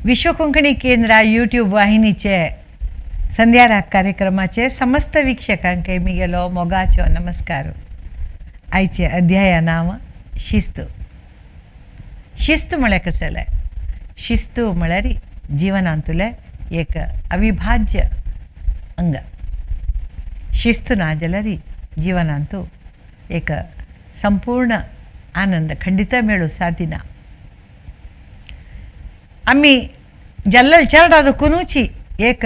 विश्व कोंकणी केंद्र यूट्यूब वाहिनीचे संध्या कार्यक्रमाचे समस्त वीक्षकांक मिगेलो मोगाचो नमस्कार. आयचे अध्याया नांव शिस्त. शिस्त म्हळ्यार कसलें? शिस्त म्हळ्यार जिवनांतलें एक अविभाज्य अंग. शिस्त ना जाल्यार जिवनांतू एक संपूर्ण आनंद खंडित मेळूं सादी ना. आमी जल्लल चेरडा दुखुनूची एक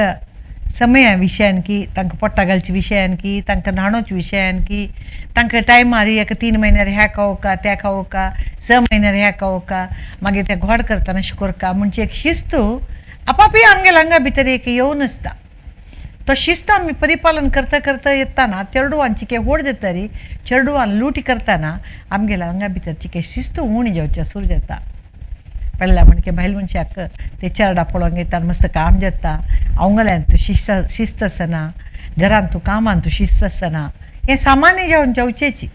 समया विशयान की तांकां पोट्टा घालचे विशयान की तांकां न्हाणोवचे विशयान की तांकां टायमार एक 3 म्हयन्यार ह्या खावोका त्या खावोका, 6 म्हयन्यार ह्या खावोका, मागीर ते घोड करतना अशें करका म्हणजे एक शिस्त आपापी आमगेल्या आंगा भितर एक येवन आसता. तो शिस्त आमी परिपालन करता करता येताना चेडवान चिके व्हड जातरी चेडवान लुटी करतना आमगेल्या आंगा भितर चिके शिस्त उणी जावचे सुरू जाता. पडल्या म्हणके बायल मनशाक ते चेरडा पळोवंक येता मस्त काम जाता, अवंगल्यान तूं शिस्त शिस्त आसना, घरान तूं कामान तूं शिस्त आसना, हें सामान्य जावन जावचेची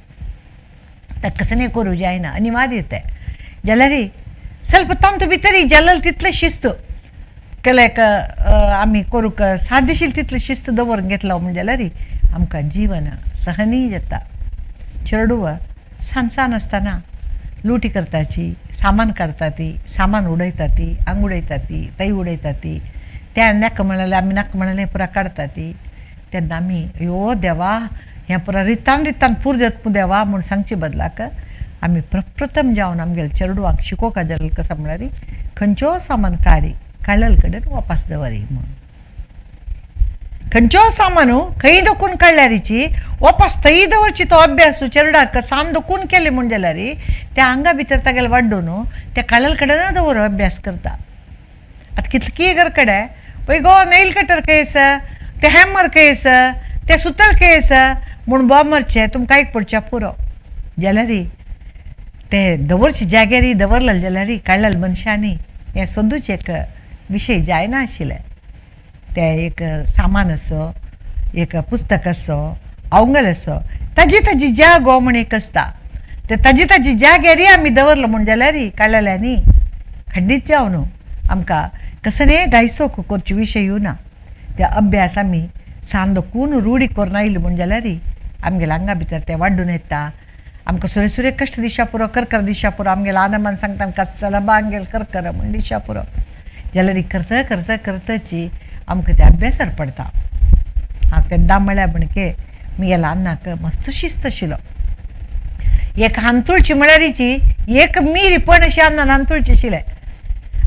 ताका कसलें करूं जायना अनिवार्य तें. जाल्यार स्वल्प तांतू भितर जाल्यार तितलें शिस्त केल्याक आमी करूंक सादेशील तितलें शिस्त दवरून घेतलो म्हण जाल्यार आमकां जिवन सहनीय जाता. चेडूं सान सान आसतना लुटी करताची, सामान काडटा ती, सामान उडयता ती, हांग उडयता ती, थंय उडयता ती, त्या नाका म्हणलें आमी नाका म्हणलें पुरा काडटा ती. तेन्ना आमी यो देवा हें पुरा रितान रितान पूर जाता देवा म्हूण सांगचे बदलाक आमी प्रप्रथम जावन आमगेले चेडवांक शिकोवंक जाल्यार कसो म्हळ्यार खंयचो सामान काडी काडलेले कडेन वापस दवरी म्हणून. खंयचो सामान खंय दखून काडल्यारीची वापस थंय दवरची तो अभ्यास चेरडाक सान दखून केले म्हूण जाल्यार त्या आंगा भितर तागेले वाड्डून त्या काडलेले कडेन दवर अभ्यास करता. आतां कितली घर कडेन पळय गो नेल कटर खंय आसा, ते हॅमर खंय आसा, ते सुतल खंय आसा म्हूण बोब मारचें तुमकां एक पडच्या पुरो. जाल्यार ते दवरचे जाग्यार दवरलेले जाल्यार काडलेले मनशांनी हें सोदूच एक विशय जायना आशिल्लें. ते एक सामान आसो, एक पुस्तक आसो, अवंगल आसो, ताजी ताजी जागो म्हण एक आसता ते ताजी ताजी जाग्यार आमी दवरलो म्हूण जाल्यार काडलेल्यांनी खंडीत जावन आमकां कसलें गायसो करचे विशय येवना. ते अभ्यास आमी सान दकून रुढी करून आयली म्हूण जाल्यार आमगेल्या आंगा भितर ते वाड्डून येता. आमकां सुरे सुरे कश्ट दिशा पुरो करकर दिशा पुरो आमगेल्या आनमान सांगता कच्चला आमगेल करकर म्हूण दिशा पुरो जाल्यार करता करता करताची आमकां ते अभ्यासार पडता. हांव तेन्ना म्हळ्यार म्हणके म्हगेल्या अन्नाक मस्त शिस्त आशिल्लो. एक हांतुळची म्हळ्यारीची एक मिरी पण अशी अन्नान हांतुळची आशिल्लें.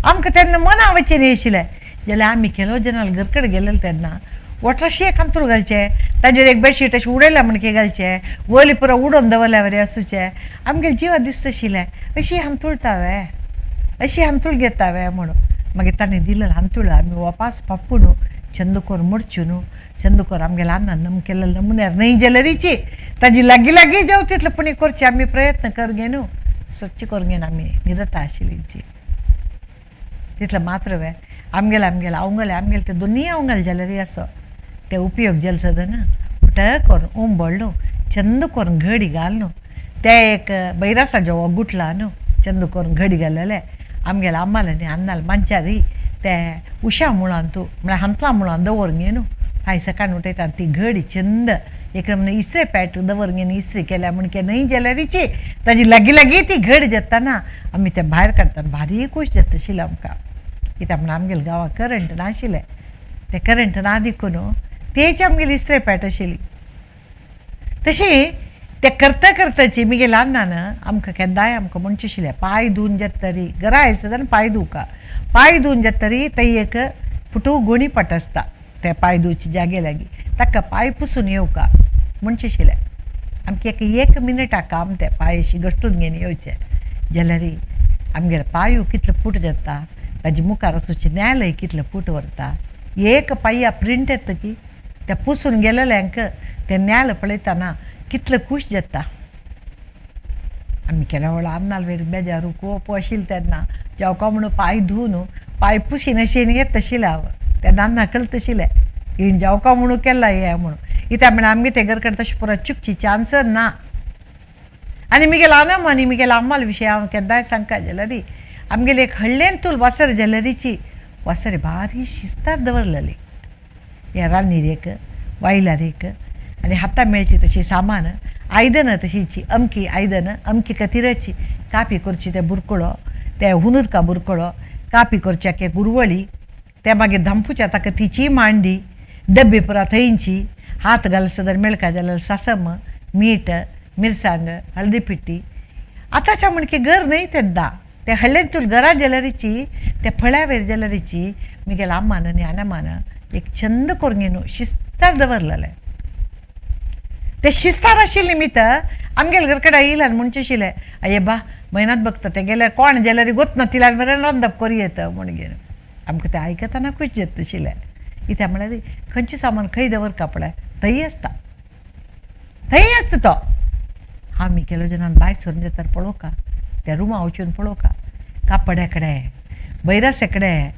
आमकां तेन्ना मना वचें न्ही आशिल्लें. जाल्यार आमी केलो जनाल घरकडेन गेलेले तेन्ना वटराशी एक हांतूळ घालचें, ताजेर एक बेडशीट अशें उडयल्या म्हणके घालचें, वयली पुरो उडोवन दवरल्या वरी आसूचें. आमगेले जिवा दिसता आशिल्लें अशी हांतुळता वे, अशी हांतूळ घेता वे म्हणून. मागीर ताणें दिलें हांतूळ आमी वापास पाप्पून चंद कोर मोडच्यो न्हू, चंद कोर आमगेल्या अन्नान नम केल्ले नमुन्यार न्हय जाल्यारीची ताजी लागीं लागीं जावं तितलें पुणी करचें आमी प्रयत्न कर गे न्हू, स्वच्छ करून घेवन आमी न्हिदता आशिल्ली. तितलें मात्र वे आमगेले आमगेले अवंगले आमगेले ते दोनीय अवंगले जाल्यार असो ते उपयोग जाल सदना उटक करून उंबळ न्हू, चंद करून घडी घाल न्हू, ते एक बैरासा जेवो गुटला न्हू चंद करून घडी घाललेले आमगेले आम्माले न्ही अन्नाल मांचारी ते उशा मुळान तूं म्हळ्यार हांतला मुळान दवर गे न्हू. फाय सकाळ उठयता ती घडी चंद एक इस्त्री पॅट दवर घेवन इस्त्री केल्या म्हणके न्हय जाल्यारीची ताजी लागीं लागीं ती घड जाताना आमी ते भायर काडटाना भारी खूश जाता आशिल्लें आमकां. कित्याक म्हण आमगेल्या गांवांत करंट नाशिल्लें, ते करंट ना देखून तेच आमगेली इस्त्री पॅट आशिल्ली. तशी ते करता करताची म्हगेल्या अन्नान आमकां केन्नाय आमकां म्हणचें आशिल्लें पांय धुवन जातरी घरा आयले सदां पांय धुवका, पांय धुवन जातरी थंय एक फुटू गोणी पट आसता ते पांय धुवचे जागे लागीं ताका पांय पुसून येवका म्हणचें आशिल्लें. आमकां एक एक मिनटा काम तें पांय अशी घश्टून घेवन येवचें जाल्यार आमगेले पांय कितले फूट जाता ताजे मुखार वचूचे न्यायालय कितले फूट व्हरता एक पांया प्रिंट येता की ते पुसून गेलेल्यांक ते न्यायालय पळयतना कितले खूश जाता. आमी केल्या वेळार अन्नाल वेर बेजारू कोप आशिल्लें तेन्ना जेवका म्हणून पांय धुवन पांय पुशीन अशें येत आशिल्लें हांव तेन्ना अन्ना कळत आशिल्लें हिणें जेवका म्हणून केलां हें म्हणून. कित्याक म्हळ्यार आमगे ते घर कडेन तशें पुरो चुकची चान्स ना. आनी म्हगेलो अनम आनी म्हगेलो अम्माल विशय हांव केन्नाय सांगता जाल्यार आमगेले एक हळ्ळेन तूल वासर जाल्यारीची वासरे भारी शिस्तार दवरलेली. ह्या रान्नीर एक, वायलार एक आनी हाता मेळची तशी सामान, आयदनां तशीची, अमकी आयदनां अमकी कतिराची, कापी करची ते बुरकुळो, ते हुनुदका बुरकुळो, कापी करच्याक एक गुरवळी, ते मागीर धांपुच्या ताका तिची मांडी, डब्बी पुरा थंयची, हात घालसो जर मेळका जाल्यार सासम, मीठ, मिरसांग, हळदी पिट्टी. आतांच्या म्हणकी घर न्हय तेद्दां ते हळ्ळेंतूल घरा जाल्यारीची ते फळ्या वयर जाल्यारीची मिगेल अम्मान आनी अनमान एक चंद करून न्हू शिस्तार दवरलेलें. ते शिस्तार आशिल्ले निमित्त आमगेले घर कडेन येयल्यार म्हणचे आशिल्लें, अये बा म्हयन्यात बघता ते गेल्यार कोण जाल्यार गोतना तिल्यार मेरेन रांदप करूं येता म्हण घेवन आमकां तें आयकतना खूश जाता आशिल्लें. कित्याक म्हळ्यार खंयचें सामान खंय दवरता पळय थंय आसता, थंय आसता तो. आमी केलो जेन्ना भायर सरून जाता पळोवका त्या रुमा वचून पळोवका, कापड्या कडेन, बैरासे कडेन,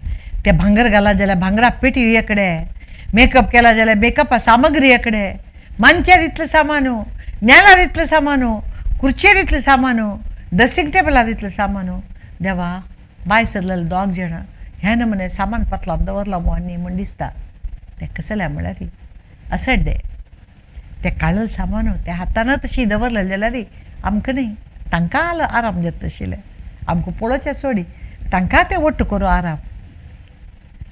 ते भांगर घाला जाल्यार भांगरा पेटी कडेन, मेकअप केला जाल्यार मेकअपा सामग्री कडेन, मांच्यार इतलें सामानू, ज्ञानार इतलें सामानू, खुर्चेर इतलें सामानू, ड्रेसींग टेबलार इतलें सामानू. देवा भायर सरलेले दोग जाणां ह्या नमुने सामान पातलान दवरलां मो आनी म्हण दिसता. तें कसलें म्हळ्यार असड्डे तें काळल सामानू त्या हातान तशी दवरलें जाल्यार आमकां न्ही तांकां आराम जाता आशिल्लें. आमकां पळोवचें सोडी तांकां तें वट्ट करूं आराम.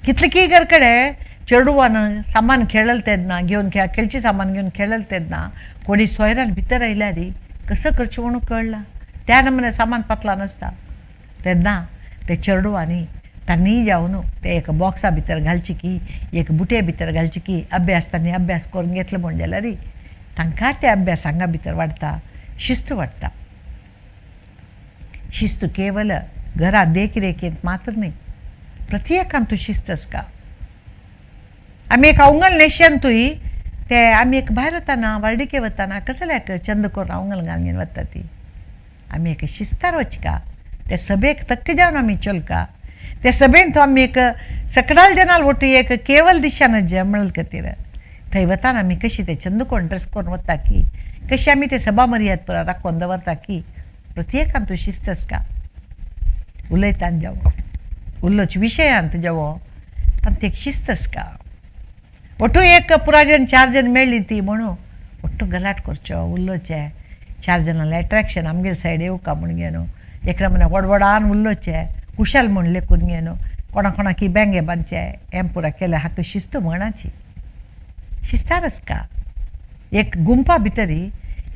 कितले की घर कडेन चेडवान सामान खेळल तेन्ना घेवन खेळचें सामान घेवन खेळल तेन्ना कोणी सोयऱ्यान भितर आयल्यार कसो करचें म्हणून कळना, त्या नमुने सामान पातलां नासता. तेन्ना ते चेडवांनी तांणी जावन ते एक बॉक्सा भितर घालचे की एक बुटे भितर घालचे की अभ्यास तांणी अभ्यास करून घेतलो म्हण जाल्यार तांकां ते अभ्यास हांगा भितर वाडटा, शिस्त वाडटा. शिस्त केवल घरा देखरेखींत मात्र न्ही, प्रत्येकान तूं शिस्त आसता. आमी एक अवंगल नेशांतूय ते आमी एक भायर वतना वार्डिके वतना कसल्याक चंद करून अवंगल घालून वता ती आमी एक शिस्तार वचका, ते सभेक तक्क जावन आमी चलका, ते सभेन तो आमी एक सकडाल जनाल वट्टू एक केवल दिशान जमल खातीर थंय वतना आमी कशी ते चंद कोण ड्रेस करून वता की कशी आमी ते सभा मर्याद पुरा राखून दवरता की प्रत्येकान तूं शिस्त आसता. उलयतान जावं उलोवचे विशयांत जावं तांतूं एक शिस्त आसता. ಒಟ್ಟು एक पुरा जण चार जण मेळ्ळी ती म्हणून ಒಟ್ಟು गलाट करचो उलोवचें, चार जणांले एट्रेक्शन आमगेले सायड येवका म्हूण घेवन एक मने व्हडव्हडान उलोवचें, कुशल म्हूण लेखून घेवन कोणा कोणाकी बेंगे बांदचे हें पुरा केलें हाका शिस्त म्हणाची. शिस्तार आसता एक गुंपा भितरी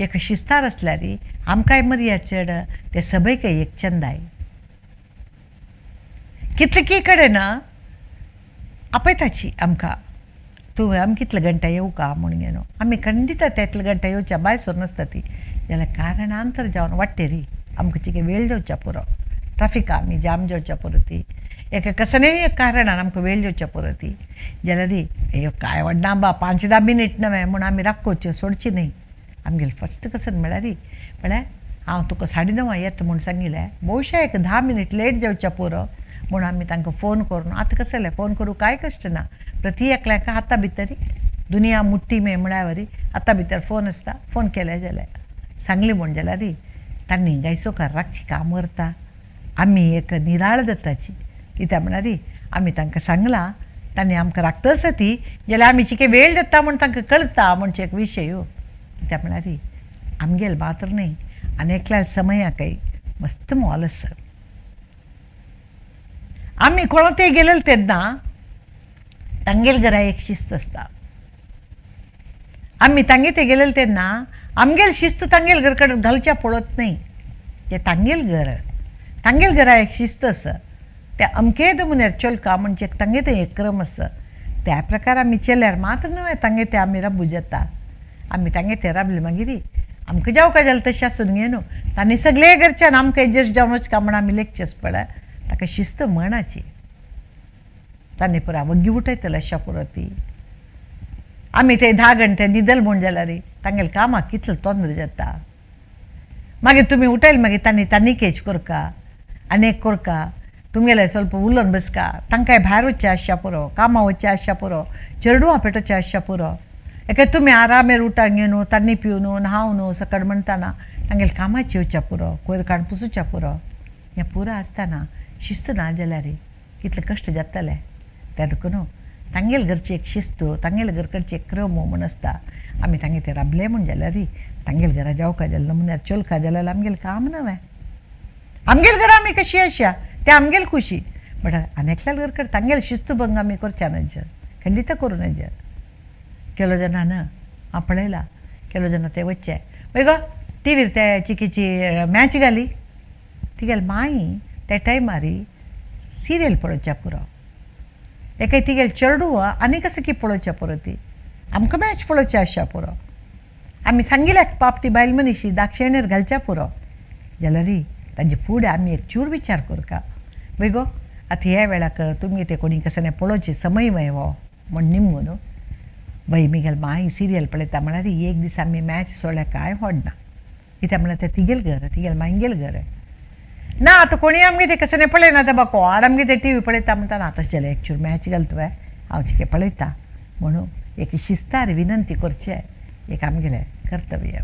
एक शिस्तार आसल्यार आमकांय मर्याद चड ते सभेकय एक चंदाय. कितले की कडेन आपयताची आमकां तूं आमी कितले घंटा येवका म्हूण घेवन आमी खंडीत तितले घंटा येवच्या भायर सरून नासता ती जाल्यार कारणांतर जावन वाडटे री आमकां चिके वेळ जावच्या पुरो, ट्राफिका आमी जाम जावच्या पुरो ती एका कसलेय कारणान आमकां वेळ जावच्या पुरो ती जाल्यार री अयो काय व्हडना बा 5-10 मिनीट न्हय म्हूण आमी राखोवच्यो सोडची न्हय. आमगेले फस्ट कसन म्हळ्यार री म्हळ्यार हांव तुका 9:30 येता म्हूण सांगिल्लें, भोवशा एक 10 मिनीट लेट जावच्या पुरो म्हूण आमी तांकां फोन करून आतां कसलें जालें फोन करूं कांय कश्ट ना, प्रती एकल्याक हाता भितर दुनिया मुट्टी मे म्हळ्यार वरी हाता भितर फोन आसता, फोन केले जाल्यार सांगली म्हूण जाल्यार री तांणी गायसोकार रातची काम व्हरता आमी एक निराळ जाताची. कित्याक म्हळ्यार री आमी तांकां सांगलां तांणी आमकां राखता ती जाल्यार आमी चिके वेळ जाता म्हूण तांकां कळटा म्हणचे एक विशय. कित्याक म्हळ्यार री आमगेले मात्र न्हय आनी एकल्या समयाकय मस्त मोल आसा. आमी कोणा ते गेलेले तेन्ना तांगेले घरा एक शिस्त आसता, आमी तांगे ते गेलेले तेन्ना आमगेले शिस्त तांगेले घर कडेन घालच्या पळत न्हय, ते तांगेले घर तांगेले घरा एक शिस्त आसा, ते अमके दमुन्यार चलका म्हणजे तांगे ते एक क्रम आसा, त्या प्रकार आमी चल्यार मात्र न्हय तांगे ते आमी राबू जाता. आमी तांगे ते राबले मागीर आमकां जावका जालें तशें आसून घे न्हू तांणी सगळे घरच्यान आमकां एडजस्ट जावन वचका म्हण आमी लेखचेच पळय ताका शिस्त म्हणाची. तांणी पुरा वग्गी उठयतले अशा पुरो ती आमी ते 10 घंटे न्हिदल म्हूण जाल्यार तांगेले कामाक कितले तोंदर जाता. मागीर तुमी उठयले मागीर तांणी तांणी केच करका आनी एक करका तुमगेले ಸ್ವಲ್ಪ उलोवन बसका, तांकांय भायर वचचें आसच्या पुरो, कामां वचचें आसच्या पुरो, चेडवां पेटोवचें आसच्या पुरो. एके तुमी आरामेर उठान घेवन तांणी पिवन न्हावन सकट म्हणटाना तांगेले कामाची येवच्या पुरो, कोयर काडून पुसूच्या पुरो. हें पुरो आसतना शिस्त ना जाल्यार कितले कश्ट जातले. त्या देखून तांगेल घरची एक शिस्तू, तांगेल घर कडची एक क्रम म्हूण आसता. आमी तांगे ते राबले म्हूण जाल्यार तांगेल घरा जेवका जाल्यार नमुन्यार चलका जाल्यार आमगेल काम नवें. आमगेल घरा आमी कशी आशा ते आमगेल खुशी, बट आनी एकल्या घर कडेन तांगेल शिस्तू भंग आमी करच्या नज, खंडीत करूं नज. केलो जेन्ना ना हांव पळयला, केलो जेन्ना ते वचचे वय गो टिवीर ते चिकीची मॅच घाली, तिगेल माई त्या टायमार सिरियल पळोवच्या पुरो, एकाय तिगेल चेडू आनी कसं की पळोवच्या पुरो, ती आमकां मॅच पळोवची आशा पुरो. आमी सांगिल्याक पाप ती बायल मनीशी दाक्षेणेर घालच्या पुरो जाल्यार ताजे फुडें आमी एक चूर विचार करका वय गो आतां ह्या वेळाक तुमगे ते कोणी कसं पळोवचे समय वय हो म्हण निमगो न्हू. बाई मिगेल माई सिरियल पळयता म्हळ्यार एक दीस आमी मॅच सोडल्यार कांय व्हडना, कित्याक म्हळ्यार तें तिगेल घर, तिगेल मांयगेल घर. ना आतां कोणी आमगे तें कसं पळयना, तें बा कोण आमगे ते टी व्ही पळयता म्हणटा ना, तशें जाल्यार एक चूर मॅच घालता तुवें हांव चिके पळयता म्हणून एक शिस्तार विनंती करचें एक आमगेलें कर्तव्य.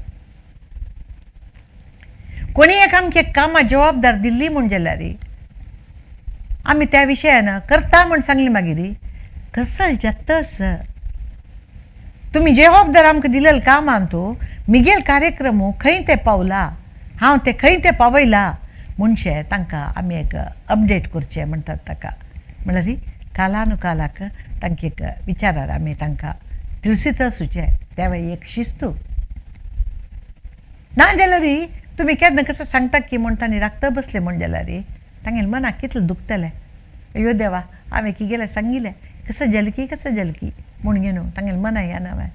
कोणी एक आमगे कामां जबाबदार दिल्ली म्हूण जाल्यार आमी त्या विशयान करता म्हूण सांगली मागीर कसल जातस तुमी जबाबदार आमकां दिलेल कामान तूं मिगेल कार्यक्रम खंय ते पावला, हांव ते खंय ते पावयला म्हणचे तांकां आमी एक अपडेट करचें म्हणटात ताका. म्हणल्यार कालानुकालाक तांकां एक विचारार आमी तांकां तिळसीत आसूचें, तेवय एक शिस्तू. ना जाल्यार तुमी केन्ना कसं सांगता की म्हूण तांणी राखता बसले म्हूण जाल्यार तांगेले मनाक कितलें दुखतलें, अयो देवा हांवें की गेलें सांगिल्लें कसं जालें की कसं जालें की म्हूण घेवन तांगेले मनाक येना हांवें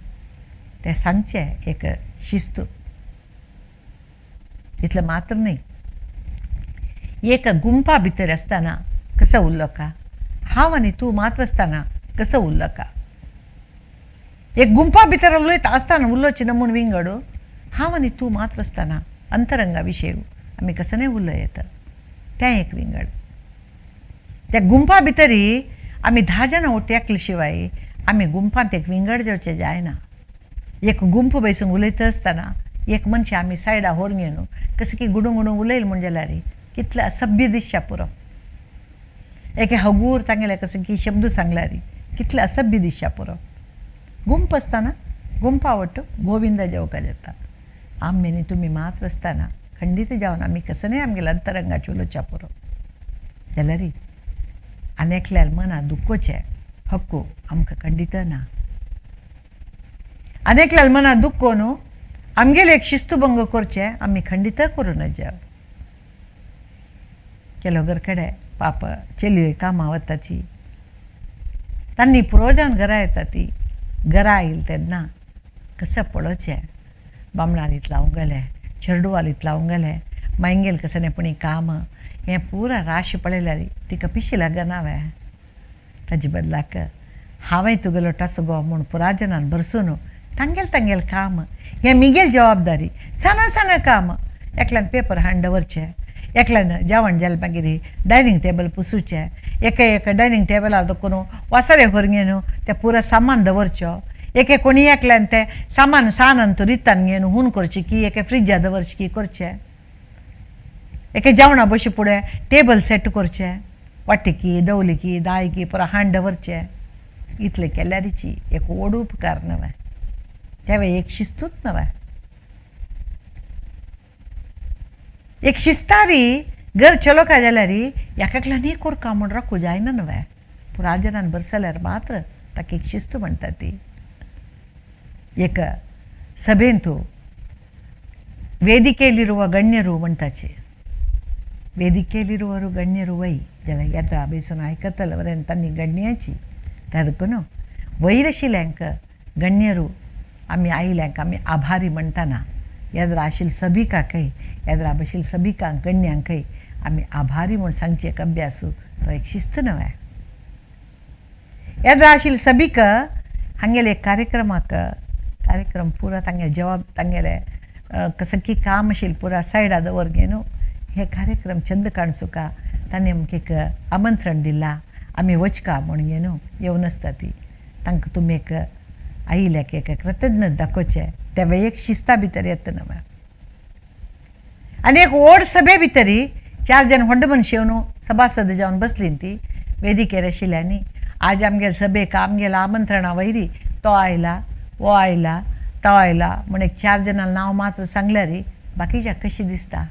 तें सांगचें एक शिस्तू. इतलें मात्र न्हय, एक गुंपा भितर आसतना कसो उरलो का, हांव आनी तूं मात्र आसतना कसो उरलो का, एक गुंपा भितर उलयता आसतना उलोवचें ना म्हूण विंगड, हांव आनी तूं मात्र आसतना अंतरंगा विशय आमी कसो न्हय उलोवं येता तें एक विंगड. त्या गुंपा भितरी आमी 10 जाणां वट्टी एकले शिवाय आमी गुंपांत एक विंगड जावचें जायना. एक गुंप बैसून उलयता आसतना एक मनशां आमी सायडा व्हरून घेवन कसं की गुडूं गुडूं उलयल म्हूण जाल्यार कितलें असभ्य दिसच्या पुरो, एके हगूर तांगेले कसं की शब्द सांगल्यार कितलें असभ्य दिसच्या पुरो. गुंप आसतना गुंपा वट्टू गोविंदा जेवका जाता, आमी न्ही तुमी मात्र आसतना खंडीत जावन आमी कसं न्हय आमगेल्या अंतरंगाचे उलोवच्या पुरो जाल्यार आनी एकल्याल मना दुखोचें हक्कू आमकां खंडीत ना. आनी एकल्याल मना दुखो न्हू आमगेले एक शिस्तुभंग करचें आमी खंडीत करूं नज. केलो घर कडेन पाप चलयो कामां वता ती तांणी पुरो जावन घरा येता ती, घरा आयल तेन्ना कसं पळोवचें बामणालीत लावंक गेलें, चेडवालीत लावंक गेलें, मांयगेल कसं न्ही पूण काम हें पुरा राशी पळयल्यार तिका पिशी लागना हांवें ताजे बदलाक हांवें तुगेलो टसगो गो म्हूण पुरा जनान भरसून तांगेल तांगेल काम हें मिगेल जबाबदारी सान सान काम, एकल्यान पेपर हाडून दवरचें, एकल्यान जेवण जालें मागीर डायनींग टेबल पुसूचें, एका एका डायनींग टेबलार दवरून वासरे व्हरून घेवन तें पुरा सामान दवरचो, एके कोणी एकल्यान तें सामान सान तूं रितान घेवन हून करचें की एके फ्रिजा दवरचें की करचें, एके जेवणा बशी फुडें टेबल सेट करचें, वाटिकी दवलिकी दायकी पुरा हांड दवरचें, इतलें केल्यारीची एक व्हड उपकार न्हय, तेवय एक शिस्तूच न्हय. एक शिस्तारी घर चलोवका जाल्यार एकाकल्यान एक करका म्हूण राखूं जायना न्हय, पुरा जनान भरसल्यार मात्र ताका एक शिस्त म्हणटा ती. एक सभेंतू ವೇದಿಕೆಯಲ್ಲಿರುವ ಗಣ್ಯರು म्हणटाचे, ವೇದಿಕೆಯಲ್ಲಿರುವರು ಗಣ್ಯರು ವೈ जाल्यार येता बेसून आयकतले तांणी गण्याची त्या देखून वयर आशिल्ल्यांक गण्यरू आमी आयिल्ल्यांक आमी आभारी म्हणटाना येद्रा आशिल्ल्या सभिकाकय येद्रा बशिल्ल्या सभिकांक गण्यांकय आमी आभारी म्हूण सांगचें एक अभ्यास तो एक शिस्त न्हय. येद्रा आशिल्ल्या सभिक हांगेले कार्यक्रमाक कार्यक्रम पुरा तांगेले जबाब तांगेले कसं की काम आशिल्लें पुरा सायडा दवर घेवन हे कार्यक्रम चंद काणसुका तांणी आमकां एक आमंत्रण दिलां आमी वचका म्हूण घेवन येवन आसता ती तांकां तुमी एक आयिल्ल्याक एक कृतज्ञ दाखोवचें तें एक शिस्ता भितर येता न्हय. आनी एक व्हड सभे भितरी 4 जाण व्हड मनशां येवन सभासद जावन बसलीं ती वेदिकेर आशिल्ल्यांनी आज आमगेले सभेक आमगेल्या आमंत्रणा वयरी तो आयला, वो आयला, तो आयला म्हण एक चार जाणां नांव मात्र सांगल्यार बाकीच्या कशी दिसता?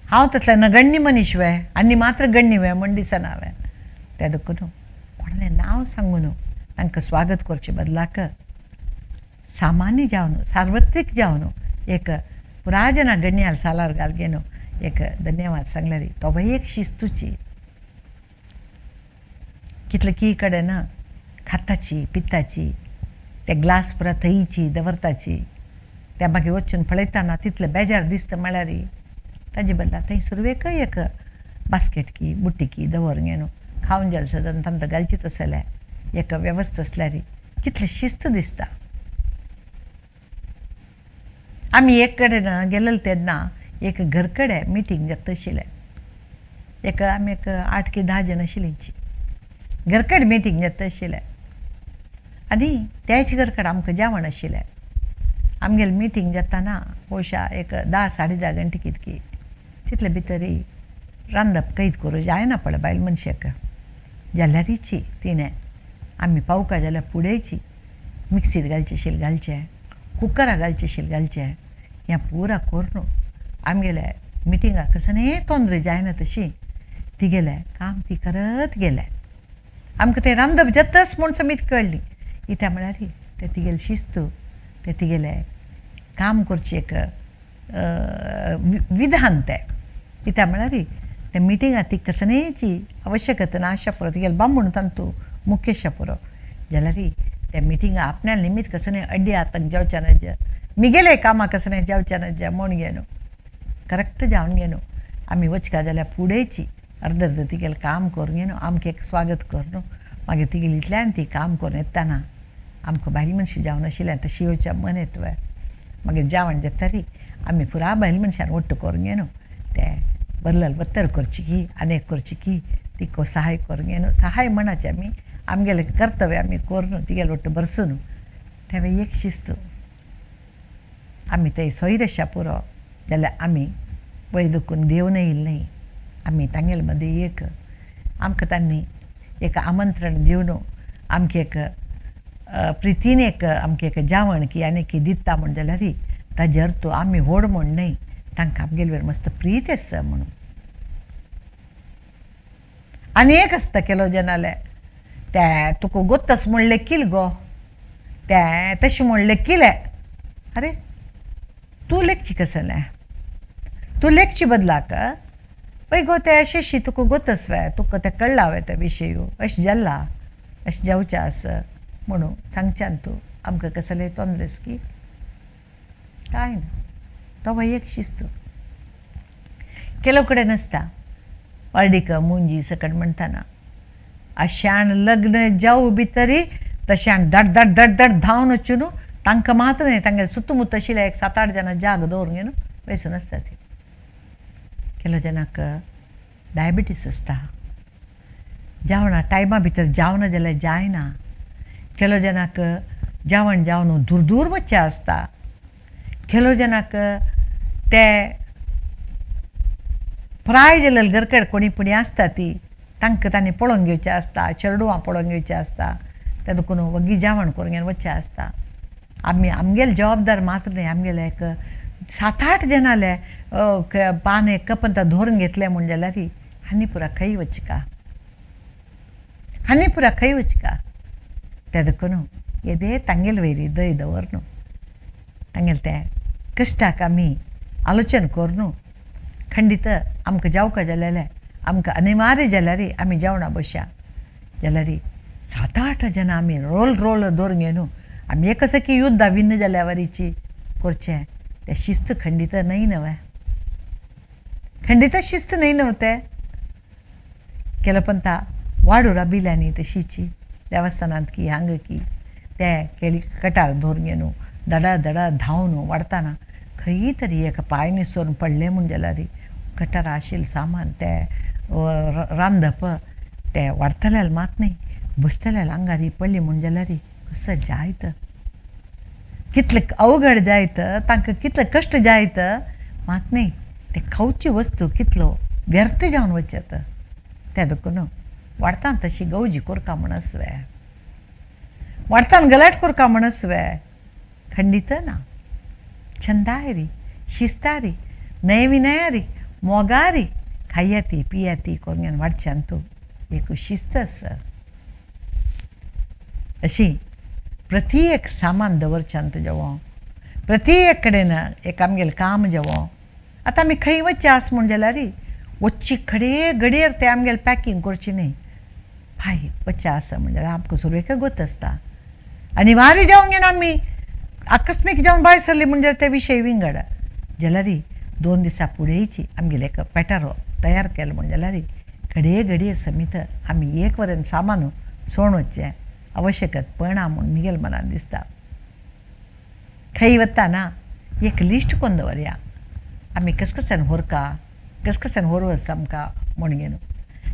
हांव तसलें नगण्य मनीस वे आनी मात्र गण्य वे म्हण दिसना हांवें. तें देखून कोणालें नांव सांगू न्हू, तांकां स्वागत करचे बदलाक सामान्य जावन सार्वत्रीक जावन एक पुराजना गण्याल सालार घालगे न्हू एक धन्यवाद सांगल्यार तो एक शिस्तुची. कितले की कडेन खाताची पिताची ते ग्लास पुरा थंयची दवरताची, त्या मागीर वचून पळयतना तितले बेजार दिसता म्हळ्यार ताजे बदला थंय सुरवेकय एक बास्केट की बुट्टी की दवर न्हू, खावन जालें सदां तांकां घालचीत आसल्यार एक वेवस्था आसल्यार कितली शिस्त दिसता. आमी एक कडेन गेलेले तेन्ना एक घर कडेन मिटींग जाता आशिल्लें, एक आमी एक 8 की 10 जाण आशिल्लींची घर कडेन मिटींग जाता आशिल्लें आनी त्याच घर कडेन आमकां जेवण आशिल्लें. आमगेलें मिटींग जाताना बहुशा एक 10 साडे 10 घंटे कितकी तितले भितरी रांदप कैद करूं जायना पळय बायल मनशाक जाल्यारीची तिणें आमी पावका जाल्यार पुडेची मिक्सीर घालचें शील घालचें, कुकरा घालचें शील घालचें, हें पुरा करून आमगेले मिटिंगाक कसलें तोंद्र जायना तशी तिगेलें काम ती करत गेलें. आमकां तें रांदप जाताच म्हूण समीत कळ्ळी. कित्या म्हळ्यार तें तिगेलें शिस्त, तें तिगेलें काम करचें एक विधान तें. कित्या म्हळ्यार ते मिटिंगाक ती कसलेची आवश्यकता ना आशा पुरो तिगेलें बामूण तांतू मुखेशा पुरो जाल्यार त्या मिटिंगा आपल्या निमित्त कसलें अड्डी आतां जावचें नज, मिगेले कामां कसलें जावचें नज म्हूण घे न्हू, करेक्ट जावन घे न्हू. आमी वचका जाल्यार फुडेंची अर्द अर्द तिगेलें काम करून घे न्हू, आमकां एक स्वागत कर न्हू. मागीर तिगेली इतल्यान ती काम करून येतना आमकां बायल मनशां जावन आशिल्लें तशी येवच्या मन येता. मागीर जेवण जातरी आमी पुरा बायल मनशान वट्ट करून घे न्हू, तें बदलल बत्तर करची की आनी एक करची की तिका सहाय करून घे न्हू. सहाय म्हणाचें आमी आमगेलें कर्तव्य आमी करून तिगेलें वट्ट बरसून तें एक शिस्त. आमी ते सोयरशा पुरो जाल्यार आमी वयर दुखून देव येयले न्हय, आमी तांगेले मदीं एक आमकां तांणी एक आमंत्रण दिवन आमकां एक प्रितीन एक आमकां एक जेवण की आनी की दिता म्हण जाल्यार ताजे अर्थ आमी व्हड म्हण न्हय, तांकां आमगेले वयर मस्त प्रीत आसा म्हणून. आनी एक आसता केलो जनाले तें तुका गोत्तस म्हणलें किल गो, तें तशें म्हणलें किलें, आरे तूं लेखची कसलें, तूं लेखची बदलाक पळय गो तें अशें तुका गोतस वे, तुका तें कळ्ळा वे ते विशय अशें जाल्ला अशें जावचें आसा म्हणून सांगच्यान तूं आमकां कसलें तोंद्रेस की कांय ना. तो एक शिस्त केलो कडेन आसता वार्डीक मुंजी सकट म्हणटाना अश्यान लग्न जावं भितरी तश्यान धड धड धड धड धांवन वचून तांकां मात्र न्हय तांगेले सुत्तुमुत्त आशिल्ले एक 7-8 जाणां जाग दवरून घेवन बेसून आसता ती. केलो जाणांक डायबिटीस आसता, जेवणा टायमा भितर जेवना जाल्यार जायना, केलो जाणांक जेवण जावन दूर दूर वचचें आसता, केलो जाणांक ते प्राय जाल्ले घरकडेन कोणी पुणी आसता ती तांकां तांणी पळोवन घेवचें आसता, चेडवां पळोवन घेवचें आसता, ते देखून वगी जेवण करून घेवन वचचें आसता. आमी आमगेले जबाबदार मात्र न्हय, आमगेले एक 7-8 जाणांले पान एक कपन धरून घेतलें म्हूण जाल्यार आनी पुरा खंय वचका, आनी पुरा खंय वचका. ते देखून येदे तांगेले वयरी दय दवर न्हू, तांगेले ते कश्टाक आमी आलोचन करून खंडीत आमकां जावका जाल्यार आमकां अनिवार्य जाल्यार आमी जेवणा बसया जाल्यार 7-8 जाणां आमी रोल रोल दवरून घेवन आमी एक आसा की युद्धां विन्न जाल्या वरीची करचें तें शिस्त खंडीत न्हय न्हय, खंडीत शिस्त न्हय न्हय तें केलो पंता वाडूर राबिल्यांनी तशीची देवस्थानांत की हांगा की ते केळी कटार दवरून घेवन धडा धडा धांवन वाडटना खंय तरी एक पांय निसरून पडलें म्हूण जाल्यार कटार आशिल्लें सामान तें रांदप तें वाडटल्यार मात न्हय बसतल्या आंगार पडली म्हूण जाल्यार कसो जायत, कितले अवघड जायत तांकां, कितले कश्ट जायत मात न्हय, ते खावची वस्तू कितलो व्यर्थ जावन वचत. तें देखून वाडतान तशी गवजी कोरका म्हणस वे, वाडतान गलाट कोरका म्हणस वे, खंडीत ना. छंदायरी, शिस्तारी, नयविनयारी, मोगारी, खाय्याती पियाती कोरग्यान वाडच्यान तूं एक शिस्त आसा. अशी प्रति एक सामान दवरच्यान तूं जेवो, प्रति एक कडेन एक आमगेलें काम जेवो. आतां आमी खंय वचचें आस म्हूण जाल्यार वच्ची खडे घडयेर तें आमगेलें पॅकींग करचें न्हय. भाय वचचें आसा म्हण जाल्यार आमकां सुरवेक गोत आसता. आनी वारी जावन घेवन आमी आकस्मीक जावन भायर सरली म्हण जाल्यार ते विशय विंगड जाल्यार 2 दिसां फुडेंची आमगेलें एक पेटारो तयार केलो म्हण जाल्यार घडये घडये समीत आमी एक वरेन सामान सोण वचचें आवश्यकपणा म्हूण म्हगेल्या मनान दिसता. खंय वतना एक लिस्ट कोन्न दवरया, आमी कसकसान व्हरका, कसकसान व्हरू आसा आमकां म्हूण घेवन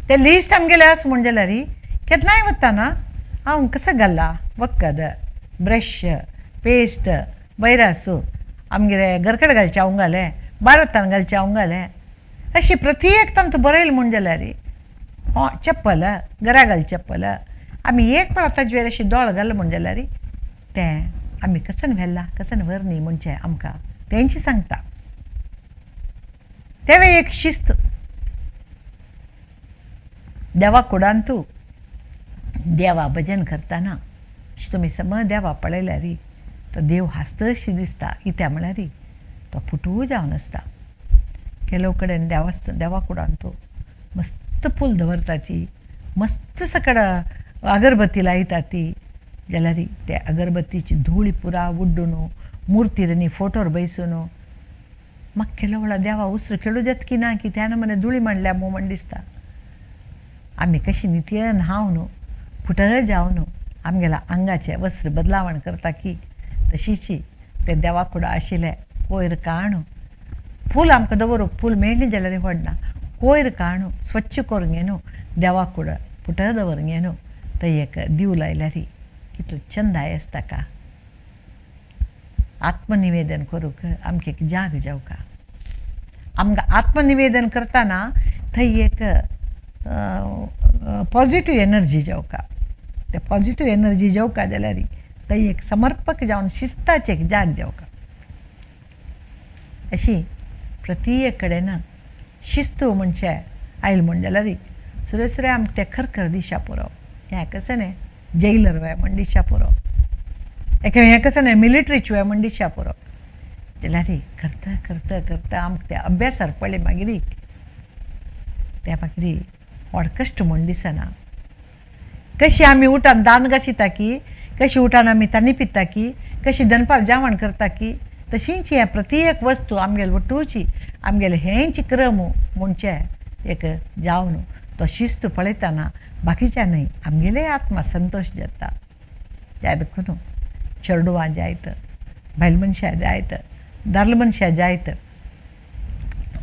तें लिस्ट आमगेलें आसा म्हूण जाल्यार केन्नाय वतना हांव कसो घाल्ला वखद, ब्रश, पेस्ट, बैरासू, आमगेले घरकडेन घालचें हांव घालें, भारतान घालचें हांव घालें, अशी प्रत्येक तांतूं बरयलें म्हूण जाल्यार चप्पल, घरा घाल चप्पल, आमी एक वेळा ताजे अशी दोळ घाल म्हूण जाल्यार तें आमी कसन व्हेला कसन व्हर न्ही म्हणचें आमकां तेंची सांगता. तेवें एक शिस्त देवा कुडान तूं देवा भजन करतना तुमी समज देवा पळयल्यार तो देव हांसतशी दिसता, कित्या म्हळ्यार तो फुटू जावन आसता. केलो कडेन देवास देवा कुडान तूं मस्त फूल दवरताची, मस्त सकड अगरबत्ती लायता ती जाल्यार ते अगरबत्तीची धूळ पुरा उड्डून मुर्तीर आनी फोटोर बैसून म्हाका केलो वेळा देवा उसरो खेळू जाता की ना की त्या नमुने धुळी मांडल्या मू म्हण दिसता. आमी कशी नित्य न्हांव न्हू, फुट जावन न्हू, आमगेल्या आंगाचें वस्त्र बदलावण करता की तशीच ते देवा कुडा आशिल्ले कोयर काणू फूल आमकां दवरूंक फूल मेळ्ळें जाल्यार व्हडना, कोयर काणू स्वच्छ करूंक न्हू देवा कुडा फुट दवरूंक न्हू थंय एक दीव लायल्यार कितलो चंदाय आसता का. आत्मनिवेदन करूंक आमकां एक जाग जावका. आमकां आत्मनिवेदन करतना थंय एक पॉजिटीव एनर्जी जावका. ते पॉजिटीव एनर्जी जावका जाल्यार थंय एक समर्पक जावन शिस्ताचें एक जाग जावका. अशी प्रत्येक कडेन शिस्त म्हणचे आयल म्हण जाल्यार सुरे सुरे आमकां तें खरखर दिशा पुरो. हें कशें न्हय जेलर वय म्हण दिशा पुरो, एका हें कशें न्हय मिलिटरीच वय म्हण दिशा पुरो. जाल्यार करता करता करता आमकां त्या अभ्यासार पडलें मागीर त्या मागीर व्हड कश्ट म्हण दिसना. कशी आमी उठान दान घाशिता की, कशी उठान आमी तांणी पिता की, कशी दनपार जेवण करता की, तशीच हें प्रत्येक वस्तू आमगेले वटूची आमगेले हेंच क्रम म्हणचे एक जावन तो शिस्त पळयतना बाकीच्या न्हय आमगेले आत्मा संतोश जाता. त्या देखून चेडवां जायत, बायल मनशां जायत, दादलो मनशां जायत,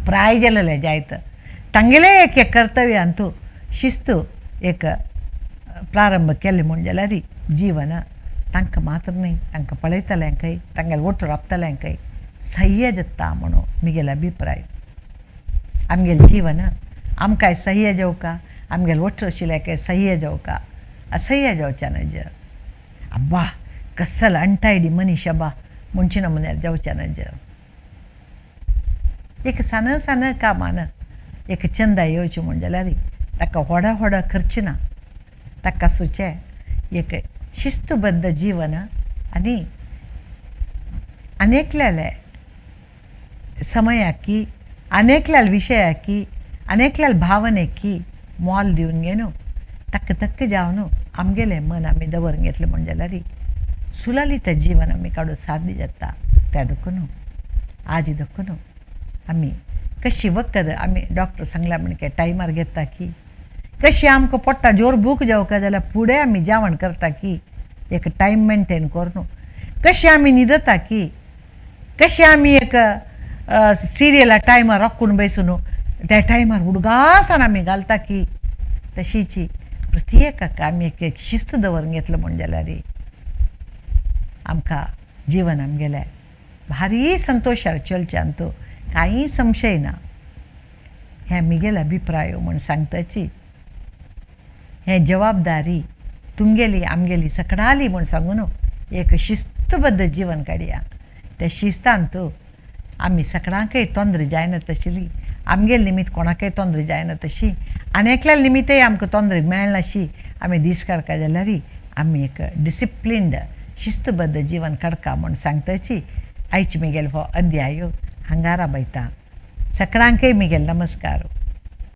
प्राय जालेले जायत, तांगेले एक एक कर्तव्यान तूं शिस्त एक प्रारंभ केले म्हूण जाल्यार जीवन तांकां मात्र न्हय तांकां पळयतल्यांकय तांगेले ओटो राबतल्यांकय सह्य जाता म्हणून म्हगेलो अभिप्राय. आमगेलें जीवन आमकांय सह्य जावका, आमगेले ओटो आशिल्ल्याकय सह्य जावका, असह्य जावचें नज. अब्बा कसल अंटायडी मनीस अब्बा म्हणचे नमुन्यार जावचें नज. एक सान सान कामान एक चंदा येवची म्हूण जाल्यार ताका व्हडा व्हडा खर्च ना, ताका सुचें एक शिस्तबद्ध जीवन आनी अनेकल्याले समयाकी, अनेकल्याल विशयाकी, अनेकल्याल भावनेकी मोल दिवन घेवन तक्क तक्क जावन आमगेलें मन आमी दवरून घेतलें म्हूण जाल्यार सुललित जीवन आमी काडूंक साध्य जाता. त्या देखून आज देखून आमी कशी वखद आमी डॉक्टर सांगला म्हण टायमार घेता की, कशी आमकां पोट्टा जोर भूक जावका जाल्यार फुडें आमी जेवण करता की एक टायम मेनटेन करून, कशी आमी न्हिदता की, कशी आमी एक सिरियला टायमार राखून बसून त्या टायमार उडगासान आमी घालता की, तशीच प्रत्येकाक आमी एक एक शिस्त दवरून घेतलो म्हूण जाल्यार आमकां जीवन आमगेलें भारी संतोशार चलचें तो कांय संशय ना. हें म्हगेलो अभिप्राय म्हूण सांगताची. हें जबाबदारी तुमगेली आमगेली सकडाली म्हूण सांगून एक शिस्तबद्ध जीवन काडया. त्या शिस्तांत आमी सकडांकय तोंदरी जायना तशिली, आमगेले निमित्त कोणाकय तोंदरी जायना तशी, आनी एकल्या निमित्तय आमकां तोंदरी मेळनाशी आमी दीस काडका जाल्यार आमी एक डिसिप्लिन्ड शिस्तबद्ध जीवन काडका म्हूण सांगताची आयची मिगेल हो अध्याय हांगा राबयता. सकडांकय मिगेल नमस्कार.